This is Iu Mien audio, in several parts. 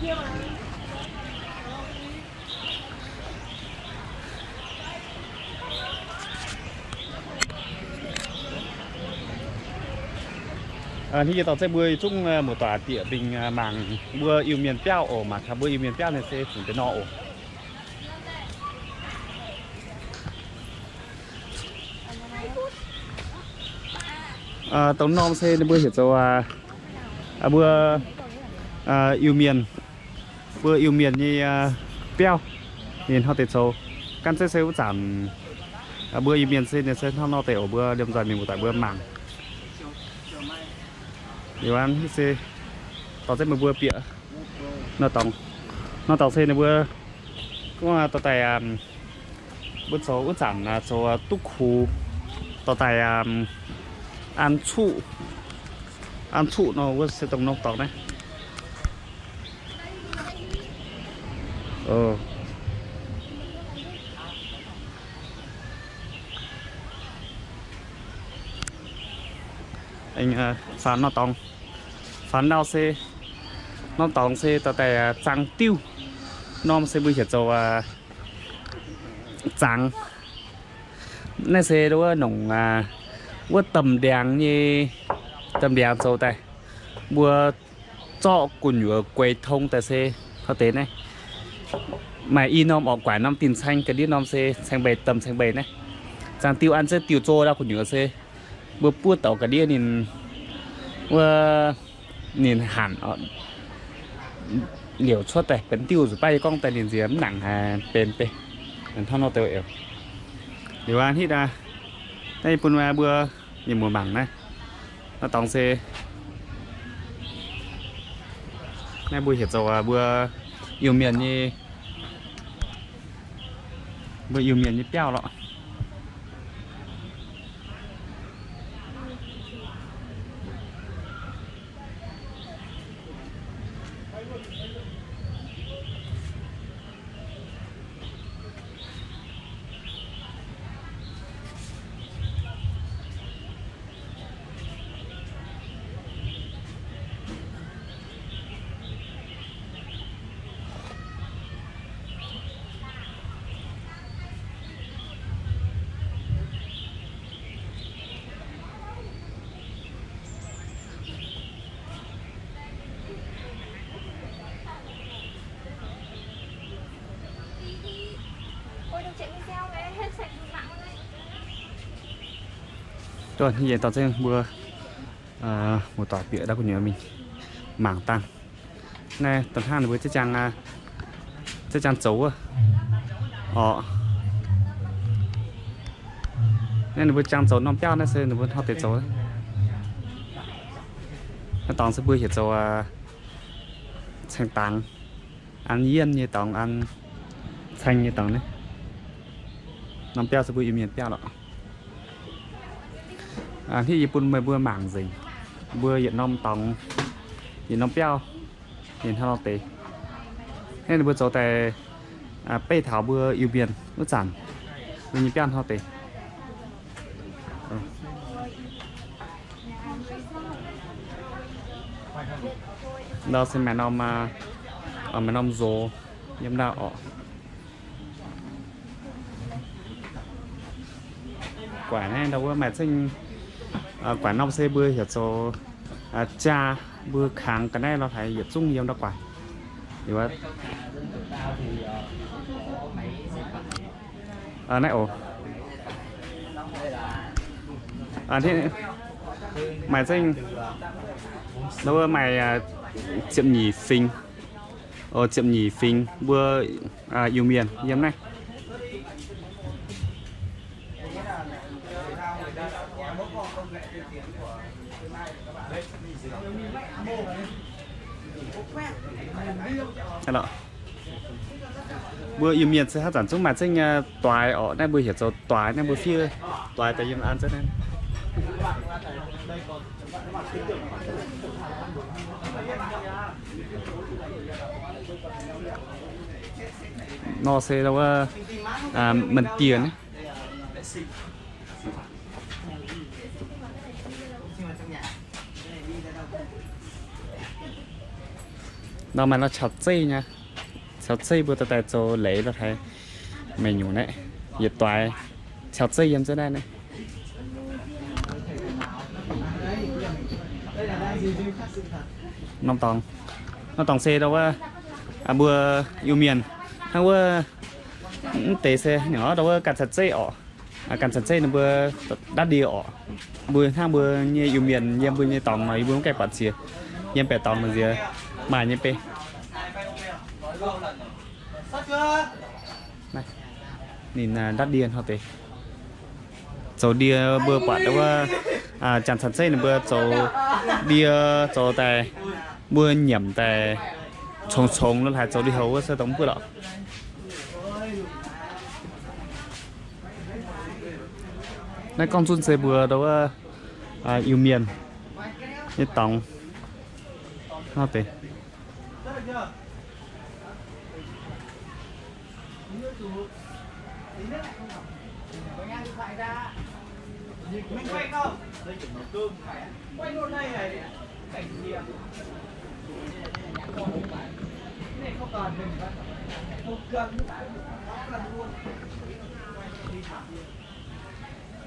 Hnangv yie dorh zengv mbuo zungv muoz-doic bieqc mingh mangc mbuo Iu-Mienh biauv oc. Mangc taux mbuo Iu-Mienh biauv naaiv se fungc deix nor oc. Dongh norm se ninh mbuo heuc zoux mbuo Iu-Mienh, mbuo Iu-Mienh nyei biauv, ninh hnangv deix zoux. Gan zeiv se wuov zanc mbuo Iu-Mienh se ninh se hnangv nor deix oc. Mbuo liemh nzoih mingh muoz-doic mbuo mangc. Liuz se dorh zengv meih mbuo bieqc nor dorngx, nor dorngx se ninh mbuo gorngv dorh daaih mbuo zoux wuov zanc zoux duqv kux, dorh daaih an cuqv, an cuqv nor wuov se dongh norm dorngx naaiv. Faanx nor dorngx, faanx ndau se norm dorngx se dorh daaih zangx diuv. Norm se mbuo heuc zoux zangx. Naaiv se wuov nongc wuov domh ndiangx nyei, domh ndiangx zoux daaih, mbuo zorqv gu'nyuoz gueix tong daaih se hnangv deix naaiv. Maaih i norm orqc, guaaic norm dinh caeng ga'ndiev norm se caeng mbeix, domh caeng mbeix naaiv. Zangx diuv an zengv diuv zoh ndau gu'nyuoz se mbuo buov douc ga'ndiev ninh wuov, ninh hanc liouc cuotv daaih benx diuv nzuqc baav yie gorngv daaih ninh nziex mv nangc haaix benx beiv. Hnangv nor deix oc. Liuz aqv hitv aqv, naaiv yie bun mbuo mienh muoz mangc naaiv. Naaiv dorngx se naaiv mbuo heuc zoux mbuo Iu-Mienh nyei, mbuo Iu-Mienh nyei biauv lorqc. Dorh hnangv yie dorh zengv mbuo muoz-doic bieqc ndau gu'nyuoz mingh mangc dangh. Naaiv da'hnangv ninh mbuo ziex jaang, ziex jaang zoux wuov. Orqc, naaiv ninh mbuo jaang zoux norm biauv naaiv se ninh mbuo hnangv deix zoux. Naaiv dorngx se mbuo heuc zoux caeng dangx, an yienh nyei dorngx, an caeng nyei dorngx naaiv. Norm biauv se mbuo Iu-Mienh biauv lorqc. Hnangv yie bun meih mbuo mangc nzengc, mbuo yietc norm dorngx, yietc norm biauv, ninh hnangv nor deix. Naaiv ninh mbuo zoux daaih beiv taux mbuo Iu-Mienh wuov zanc, mbuo nyei biauv hnangv nor deix. Ndau se maaih norm, maaih norm nzox yiem ndau orqc. Guaaic naaiv ndau wuov maaih zengv, guaaic norm se mbuo heuc zoux jaa, mbuo kangx ga'naaiv lorh haic yietc zungv yiem ndau guaaic. Naaiv oc, maaih zengv, ndau wuov maaih ziepc nyeic fingx, ziepc nyeic fingx mbuo Iu-Mienh yiem naaiv. Mbuo Iu-Mienh se haaix zanc zungv maaih zengv doix orqc, naaiv mbuo heuc zoux doix, naaiv mbuo fiev doix daaih yiem an zengv naaiv. Nor se wuov, manh dieh naaiv. Nor maaih nor caux zeiv nyei. Caux zeiv mbuo dorh daaih zoux leiz lorh haaix, meih nyungc naaiv, yietc doix caux zeiv yiem zunv naaiv naaiv. Norm dorngx, norm dorngx se ndau wuov, mbuo Iu-Mienh hnangv wuov, mv deix se ndau wuov ganh caux zeiv orqc. Ganh caux zeiv ninh mbuo ndapv ndie orqc. Mbuo hnangv mbuo nyei Iu-Mienh yiem mbuo nyei dorngx nor, yie mbuo mv gaengh buatc ziex, yiem baeqc dorngx nor nziex maaih nyei bei. Ninh ndapv ndie hnangv deix. Zoux ndie mbuo buatc wuov, janx caux zeiv ninh mbuo zoux ndie zoux daaih, mbuo nyiemc daaih congx congx lo haaix zoux ndie-houc wuov se dongh mv buov lorqc. Naaiv gorngv zunv se mbuo ndau wuov Iu-Mienh nyei dorngx hnangv deix.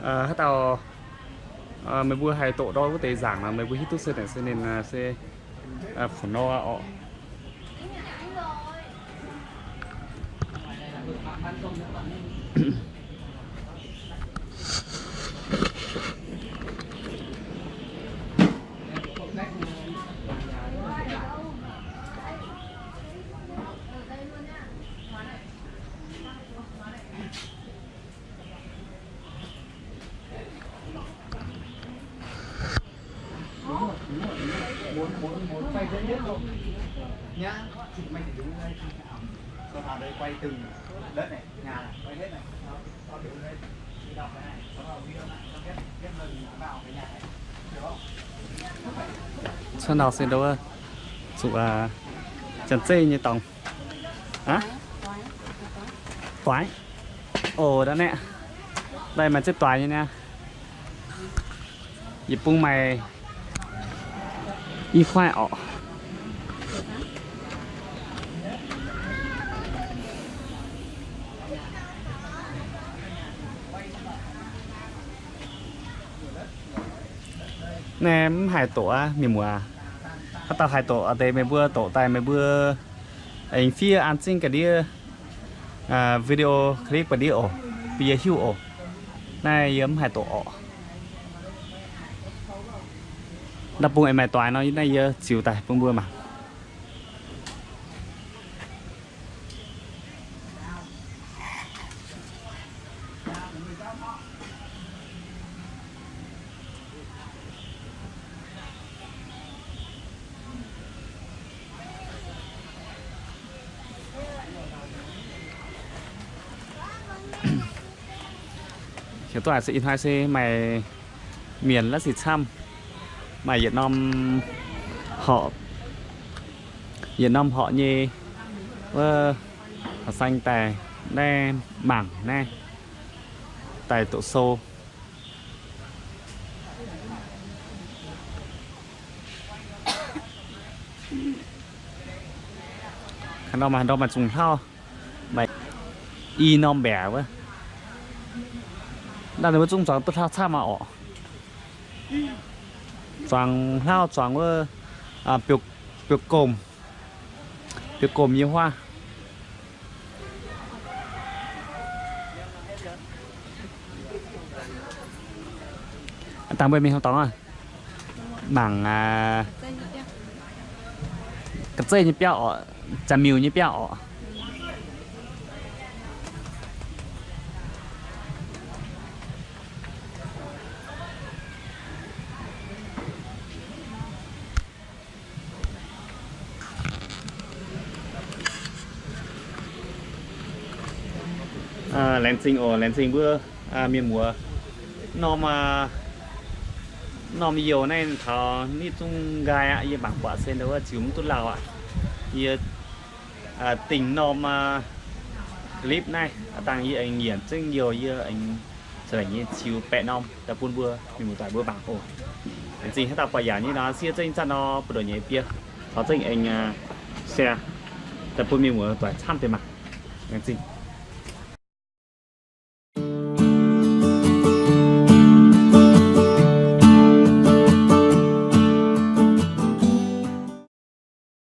Haaix dauh meih mbuo haih doqc ndau wuov deix nzaangc nor, meih mbuo hiuv duqv se naaic se ninh se fu'nor orqc. Cuotv nor se ndau wuov zuqc janx-zeiv nyei dorngx. Doix. Oc, da'naaiv maaih ziex doix nyei niaa. Yietc bung maaih i kuaaiv orqc. Naaiv mv haih doqc aqv, mienh muoz. Haaix dauh haih doqc deix meih mbuo doqc daaih meih mbuo aengx fiev an zingv ga'ndiev, video clip ga'ndiev oc, bun yie hiuv oc. Naaiv yie mv haih doqc orqc. Ndau bung aengx maaih doix nor, naaiv yie ziux daaih bun mbuo mangc. Heuc duqv aqc se ih hnoi se maaih mienh la'sic camv, maaih yietc norm horqc, yietc norm horqc nyei wuov, horqc saeng daaih naaiv mangc naaiv, daaih doqc sou. Haaix norm maaih zungh hlauv, maaih i norm mbiaauc wuov. Naaiv ninh mbuo zungv zuangx duqv hlauv camv maah orqc. Zuangx hlauv zuangx wuov, biouv gomh, biouv gomh nyei huaav. Dangh mbuo mingh haaix dorngx aqv? Mangc ga'zeiv nyei biauv orqc, za'miuc nyei biauv orqc. Laengz zingh oc, laengz zingh mbuo mienh muoz. Norm, norm youh naaiv taux nitv zungv nqaai aqv. Yie mangc buatc se ndau wuov ziux mv duqv lauh aqv. Yie dingh norm clip naaiv, dangh yie aengx nyienc zengv youh, yie aengx za'lengc nyei ziux baeqc norm daaih bun mbuo mienh muoz-doic mbuo mangc oc. Laengz zingh haaix dauh buatc yaac nyei nor, siev zengv zanc nor buoz-ndoqv nyei biei. Taux zengv aengx Se, daaih bun mienh muoz doic camv deix maah. Laengz zingh.